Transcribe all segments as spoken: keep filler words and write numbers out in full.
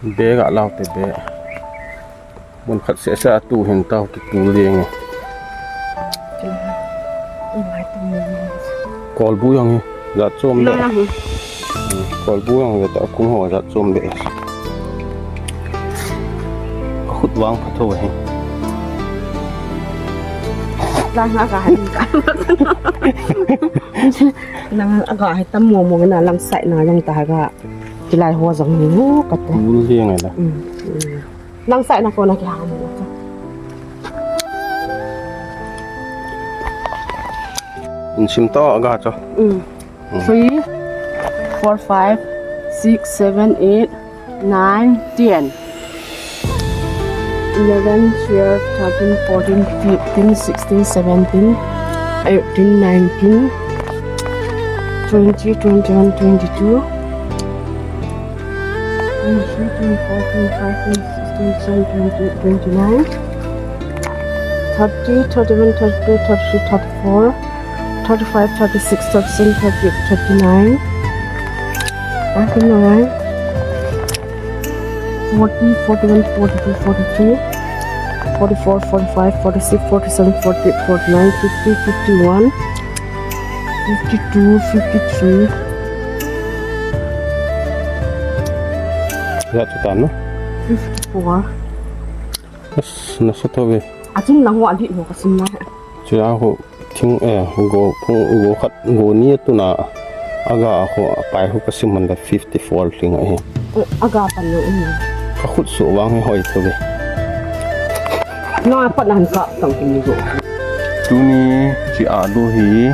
Be ga lau te be. Mun khat seh seh a tu hin tau kitu leng e. Kolbu jong hi jat chom le. Kolbu jong ve ta kum ho jat chom le. Ka khut vang pha tho hi. Lang a ka hai ka. Lang a ka hai tam mo mo na lang sai na jong ta ga. Kilai ho jong hi hu ka te. Tu leng e la. Lang sai na ko na ki ha mo. In sim to aga cho. Three, four, five, six, seven, eight, nine, ten, eleven, twelve, thirteen, fourteen, fifteen, sixteen, seventeen, eighteen, nineteen, twenty, twenty-one, twenty-two, twenty-three, twenty-four, twenty-five, twenty-six, twenty-seven, twenty-eight, twenty-nine, thirty, thirty-one, thirty-two, thirty-three, thirty-four, thirty-five, thirty-six, thirty-seven, thirty-eight, thirty-nine, thirty-nine, forty, forty-one, forty-two, forty-three, forty-four, forty-five, forty-six, forty-seven, forty-eight, forty-nine, fifty, fifty-one, fifty-two, fifty-three. Ya, chu tan na. Fifty-four. Yes, nasa to ve. Achun lang wa di ho ka sim na. Chu ya ho thing e go phung go khat go ni tu na aga ho pai ho ka sim man da fifty-four thing a hi. Aga pan lo um. Ka khut su wang hi hoi to ve. Na pat nan ka tang ki ni go. Tuni chi a lu hi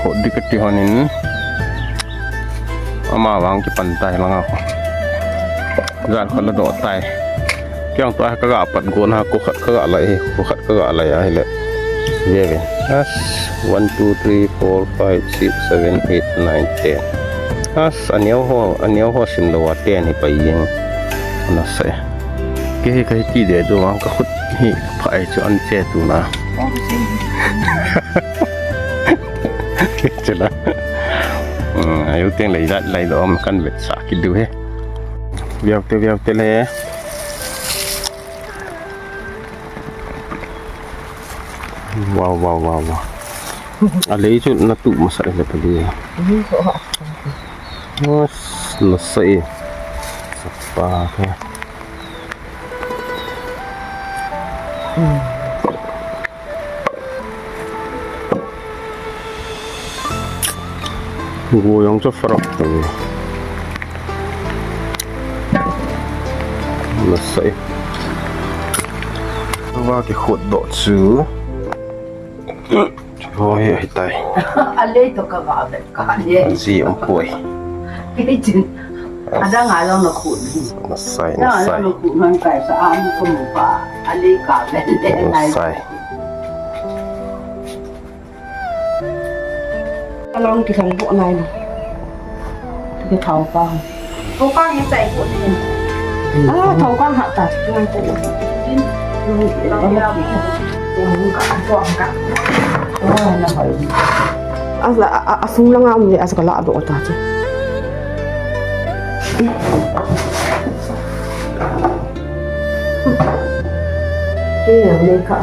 ho di ka ti honin. Ama vang ki pan tai langa ko. Gal ko la do tai. Kiang to ka ga pat go na ko khat ka ga lai ko khat ka ga lai a hi le. Ye ve. As one, two, three, four, five, six, seven, eight, nine, ten. As aneo ho aneo ho sim lo wa ten hi pa yeng. Na se. Ke hi ka hi ti de do vang ka khut hi pha ai chu an che tu na. Chela. Ayu teng lei jat lai lo om kan vet sa ki du he. Viau te viau te le. Wow wow wow wow. A lei chu na tu masa le pali. Mas na sai. Sapa ke. Go jong chu farok ta ve. Na sai. Va ki khut do chu. Ho hi ahi tai. A lei to ka ga vet ka le. An ji um poi. Kei chin. Adang a lo na khu. Na sai, na sai. Na khu man kai sa a mu ko mu pa. A lei ka vet le na sai. Along ki thang bo nai na. Ki thau pa. Ko ka ni sai ko ni. Ah, thau ka ha ta. Ngai ko. Din. Lo ya. Ko ka ko ka. Oh, na hai. Asa a, a, asung langa um le asa ka la do ta che. Ke ya le ka.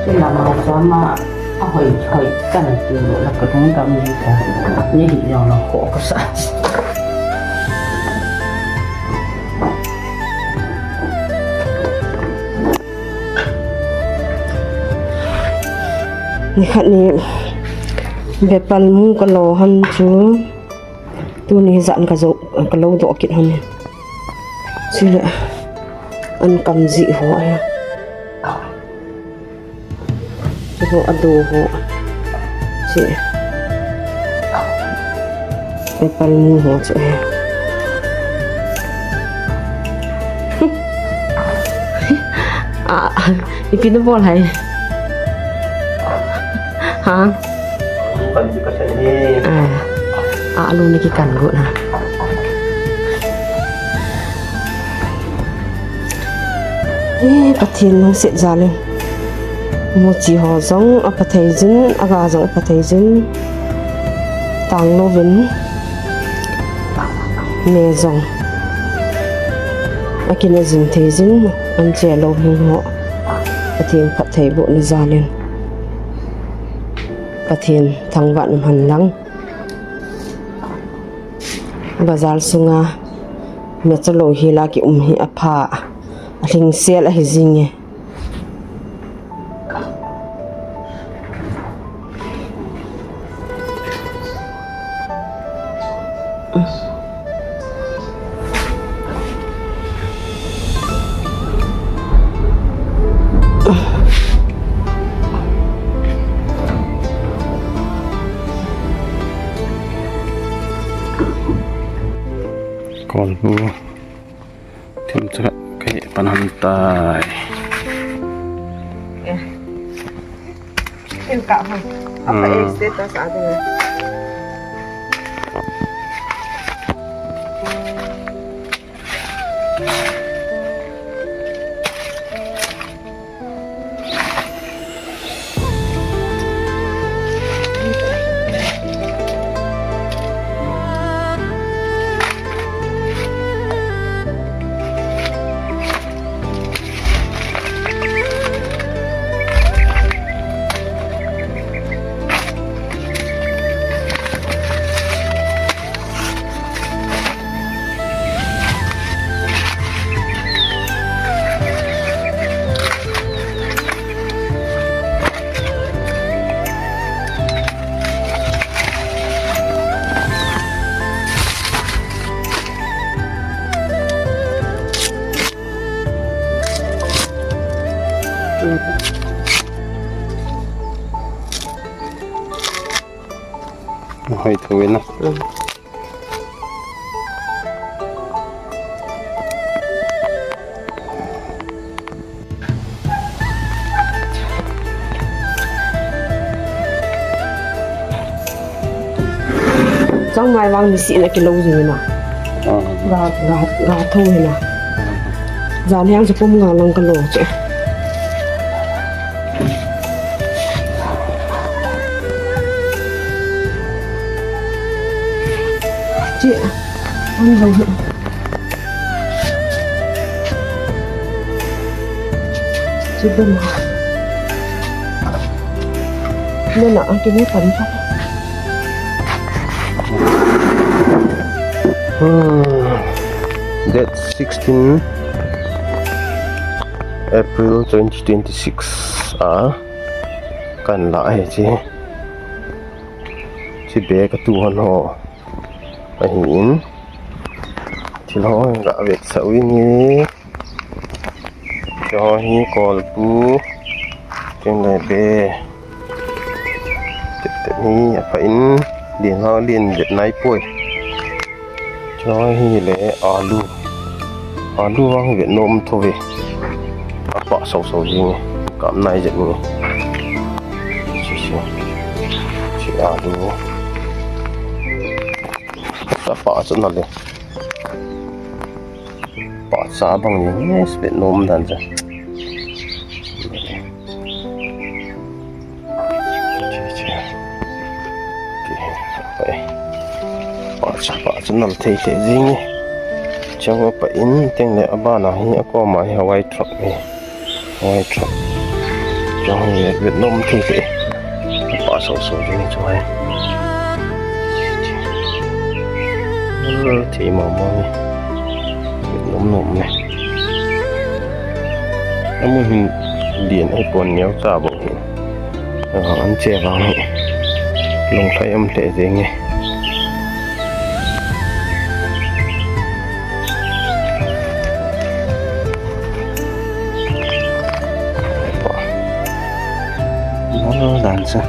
Ke la ma sa ma a hoi hoi kan ti lo la ka dong dam ni ka. Ni hi lo lo ko ka sa. Nikhat ni bepal mu ka lo han chu tuni zan ka zo ka lo do kit han. Chule an kam ji ho a. Chu ho a do ho. Che. Pepal mu ho che. A, ipi na bol hai. Ha? A, a, alu na kikan go na. Eh, Pathen lungset jal in. Muchi ho jong apha thei jin, aga jong apha thei jin. Tanglouvin, me jong akineh jing thei jin, anche lou hing ho Pathen phattheibohna jalin Pathen thangvahna man lang. Bazar sunga me chalou hi la kium hi apha, alhingsel ahi jinge. Kolbu. Thim cha kai pan han tai. Eh. Thim ka hon. Apa, hmm, eh, status ada. Hoi thou ve na. Changmai vang ni si na kilou jing na. Ah. Ga, ga, ga thou na. Jan hiang chu pum nga lang ka lo che. Che, an lo. Che, bom. Nana, ang kini pan pa. Hmm. Date sixteen April twenty twenty-six a kan la hi chi. Chi be ka tu hon ho. Ahin. Chi lo ga vetsah u ni. Cho hi kolbu. Teng le be. Tep tep hi apha in, lien ho lien vet nai poi. Cho hi le alu. Alu vang vet nom thou ve. Apha sau sau jing e. Kam nai jet ni. Chi chi. Chi alu. Apha chu na le. Pahcha bang ni, yes, vet nom dan cha. Che, che. Pahcha, pahcha nal thei thei jing e. Chang apha in, teng le abana hi, akoma hi Hawaii truck ni. Hoi, chok. Chong hi vet nom thei thei. Pahcha sau sau jing chu hai. Thei mama ni. Vet nom nom ni. Amun hin lien hi pon neo cha bou hi. Ah, an che vang hi. Lunglhai um thei jing e. Bol dan cha.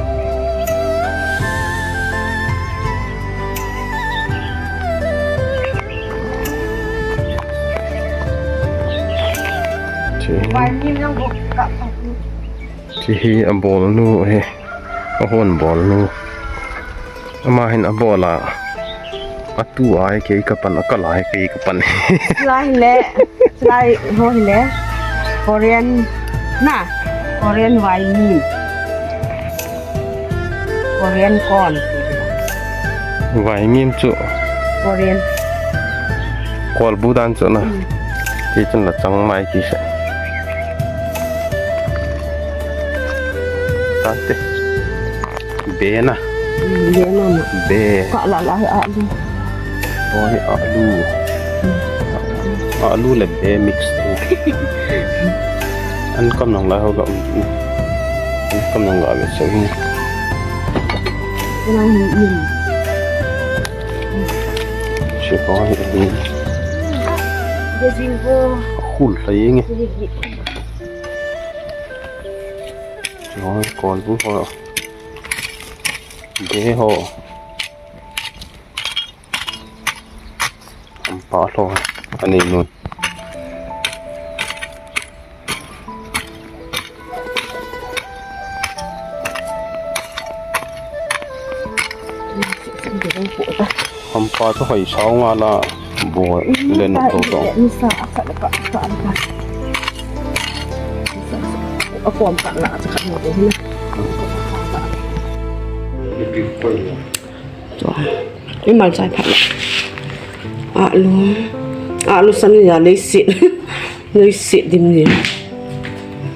Che. Vai ni nang bol ka. Che hi abol nu hi. Ahon bol nu. Ama hin abol a. Atu a hi kei ka pan, akal a hi kei ka pan. Chulai hi le, chulai ho hi le. Korean na, Korean vai ni. Korean corn. Vaimim chu. Korean. Kolbu dan chu na. Mm. Kei chun la chang mai kisa. Tante. Be na. Mm, be mama. Be. Ka la la alu. Oi, alu. Mm. Alu le be mix. An kam nang la ho ga. An kam nang la be so. Nang ni. Sipa ni. Jing ko. Khul la yeng. Oi, kolbu ho. Be ho. Ampa lo. Ani nun. Hampa chu hoi sao nga la bo len to to. Ni sa a khat ka ka ka. A kom ka la cha khat mo ko ni. Ni pi ko ni. Chua. Imal chai phat la. Alu. Alu san ya leiset. Leiset dim ni.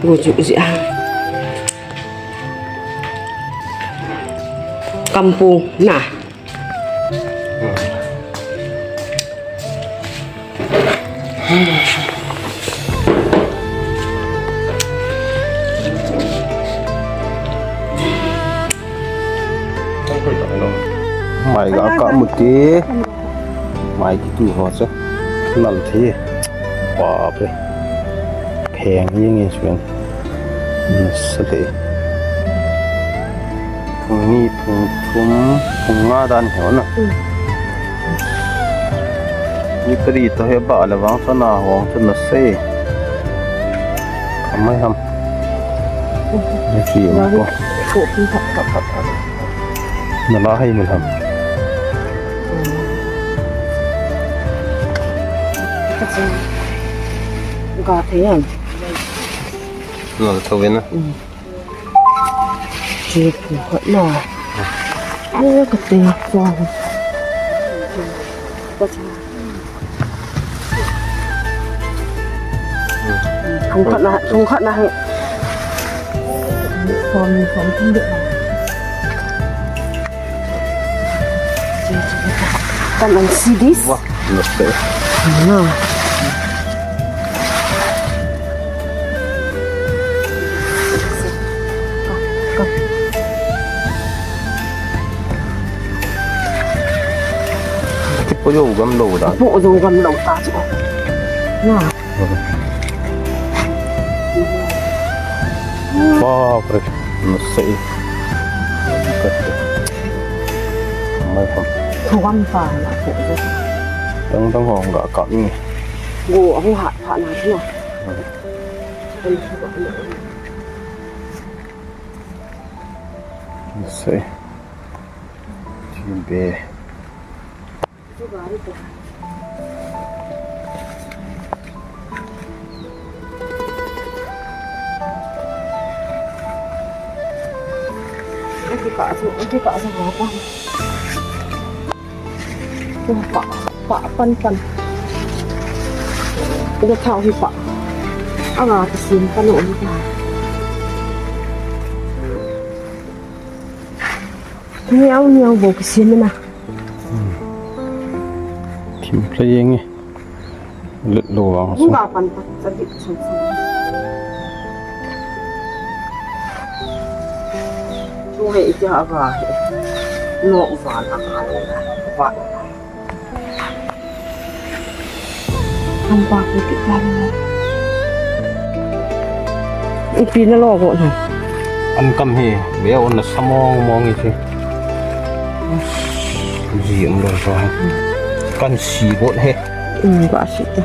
Go ju ji a. Kampung na. Mai ga ka mu te. Mai ki tu ho che. Nal the. Bape. Pheng yeng e suan. Sa le. Phung ni, phung thum, phung nga dan hi na. Mm. Ni tari to he ba le vang sa na hong sa na se. Amai ham. Ni ki ko. Ko pi thap thap thap thap. Na la hai mun ham. Ga thei ham. Na to ve na. Mm. Che phu khat na. Ơ, ka te chuan. Thung khat na, thung khat na he. Som ni som thum de. Come and see this. Wah, nasei. Ah. Kipo jou gam lou da. Kipo jou gam lou ta chu. Na. Bapre, nasei. Mai kham. Thu gam ta na ko. Dang dang hong ga kap ni. Go, hong hat pha na na. Nasei. Thim be. Ang kikah sa, ang kikah sa mga pa. Pa, pa, pan, pan. Ito tao hi pa. Ang ati sin pa noon pa. Niyaw, niyaw, bo kisin na. Hmm. Thim playing eh. Let lo vang so. Bunga pan pat sa di so so. Tu he iti ha ga he. No van a ka lo va. Kan pa ku ti ka lo. Ipi na lo go na. An kam hi, ve on na sa mong mong i si. Ji ang lo so. Kan si bot he. Um, ka si ta.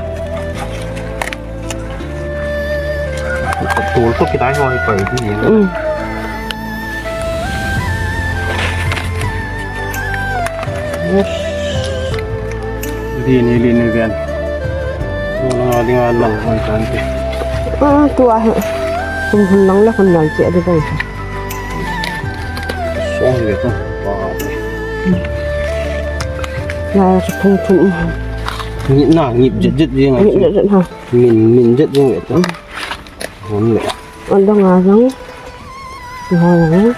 Tul to kidai ho hi pa i ti ni. Um. Lini, lini ven. Nang a ding a lang hoi kan ti. Ah, tua he. Hun hun lang le hun lang che di bai. Song ve ko. Wow. Lai chu phung thum. Ngit na, ngit jet jet jeng a chu. Ngit jet jet ha. Min, min jet jeng ve ta. Hon le. An dang a jang. Ho jang.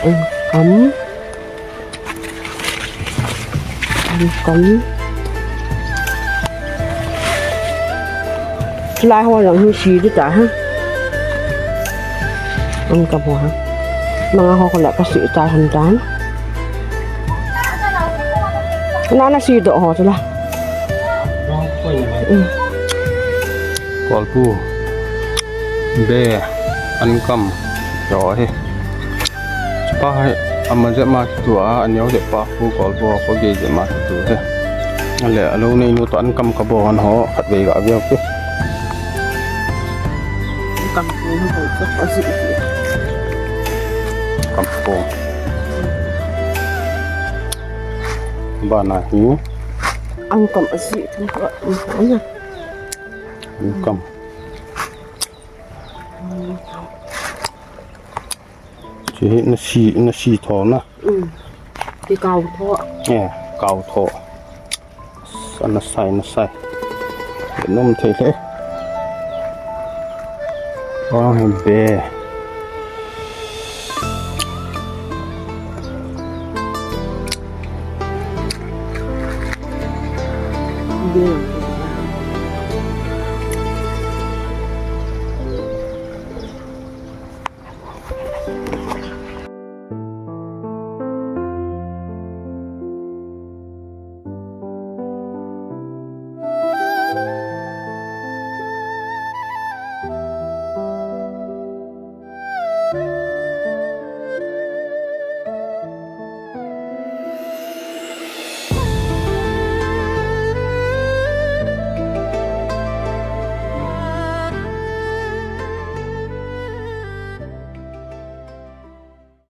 An kam. An kam. Lai ho jang hi si di ta ha. An kam ho ha. Manga ho ko la ka si ta han tan. Na na si do ho chu la. Kolpu, be, an kam, jo hi. Pa hai, ama je ma tu a, an yo je pa pu kolpu, ko ge je ma tu he. Ale, alo nei nu to an kam ka bo han ho, khat ve ga ve pe. Kam pu ho ko, ko si. Kam pu. Bana hi. An kam asi, kan ko, an kam. An kam. Chu hi na si, na si tho na. Um. Ki kau tho. Eh, kau tho. Sa na sai, na sai. Nom thei le. Ong hi be. Be.